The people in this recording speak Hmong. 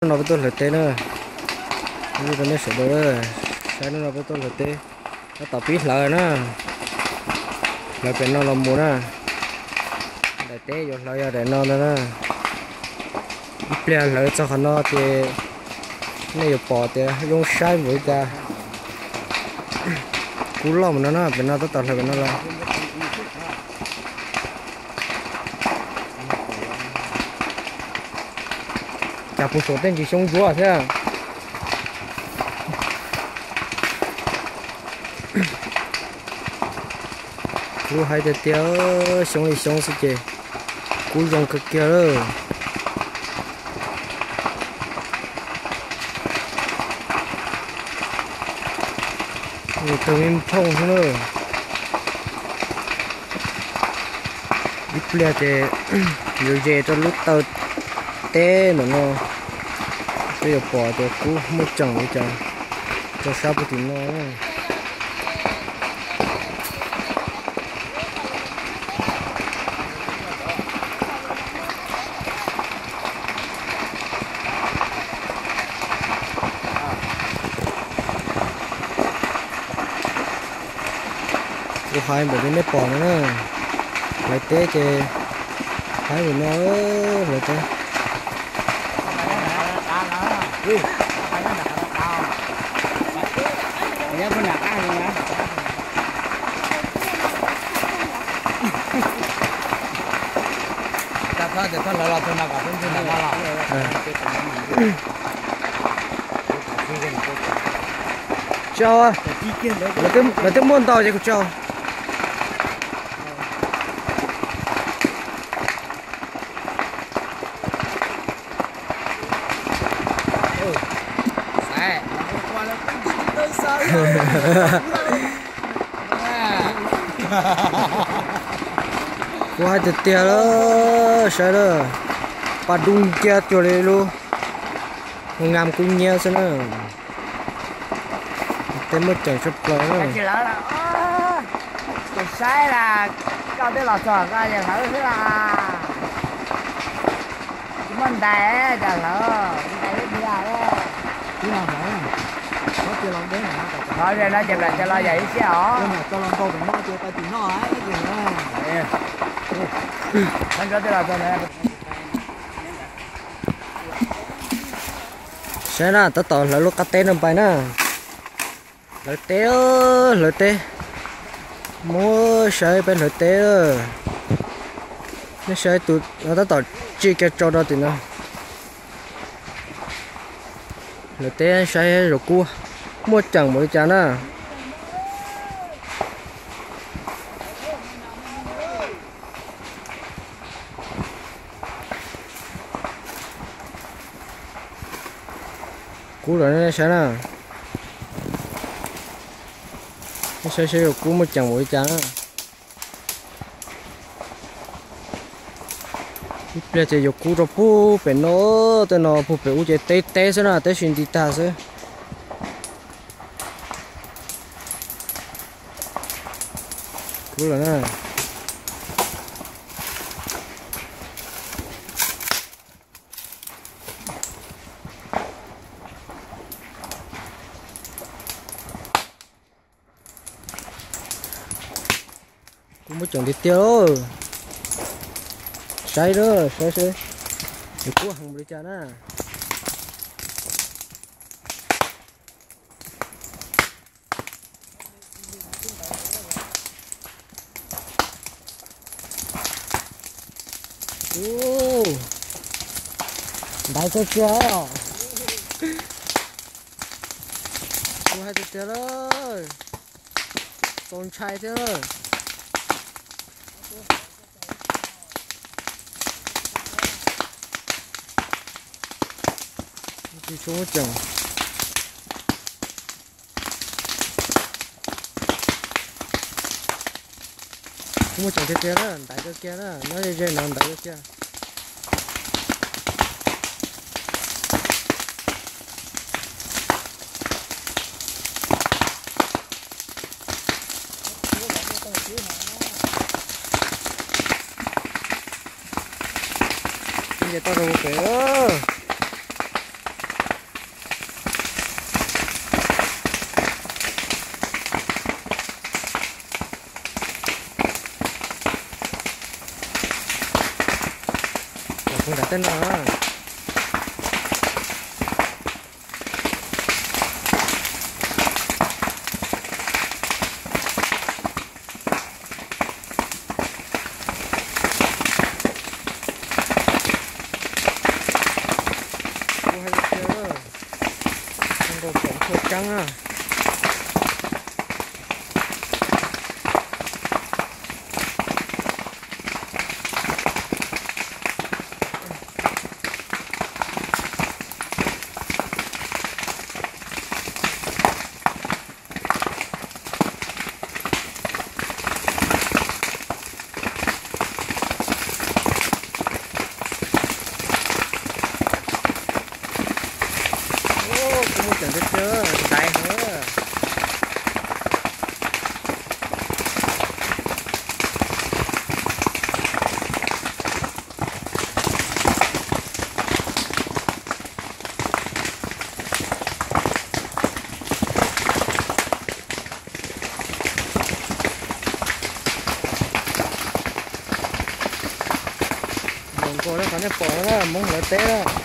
Hnub no peb tuaj hlawv teb na, rau nej sawv daws, saib hnub no peb tuaj hlawv teb, tab tom pib hlawv na, hlawv pem no los mus na, daim teb yuav hlawv yog daim no ntag na. Ib pliag hlawv txog qhov no ces nej yuav pom tias zoo saib npaum li cas. Kub loj mus no na, pem no tab tom hlawv pem no los. Cas puag saum tej ntsis xyoob ntsuab thiab. Kuv hais tiag tiag, xyoob li xyoob xwb ces kub zoo kawg kiag lawm. Tawg me phooj xwb na. Ib pliag ces yuav ze rau lub taw teb ntawm no, peb yuav pom tias kub muaj ceem li cas rau sab puag tim no. Kuv hais npaum li nej pom no na, hlawv teb ces hais npaum no, hlawv teb. Tsis tau, lawv twb muaj ntau ces kuv tsis tau. Kuv hais tiag tiag lawm, saib lawm, pas dub nciab cuag li lub ngam kub nyiab xwb na. Teb muaj ceem tshaj plaws na. Ces saib las, koj twb los txog koj ces hlawv xwb las. Tsis muaj ntais cas hlawv, ntais ib diag. Thov no ces plam cov los yam ib siab os. Saib na, tab tom hlawv lub qab teb no pais na. Hlawv teb, hlawv teb. Muab saib peb hlawv teb. Nej saib tus no tab tom tsij kiag tsau rau tim no. Hlawv teb saib zaum kub muaj ceem npaum li cas na. Kub lawm nej saib na. Nej saib saib yuav kub muaj ceem npaum li cas na. Ib pliag ces yuav kub rau puag pem no, tej no puag pem ub ces teb teb xwb na, teb tsis nti tag xwb. Kub lawm na. Kub muaj ceem tiag tiag. Saib na, saib saib. Yuav kub heev npaum li cas na. Ntaiv kawg kiag. Kuv hais tiag tiag lawm, txaus ntshai thiab. Tsis tshua muaj ceem. Kuv muaj ceem tiag tiag na, ntaiv kawg kiag na, nyob ze ze no ntaiv kawg kiag. Ces tau rau pem. tej no. Kuv hais tias, nkaus pom ntshua keeb na. Kuv mus tseem tiag tiag, ntaiv heev. Zoo nkauj li qhov nej pom na, Hmoob lawv teb na.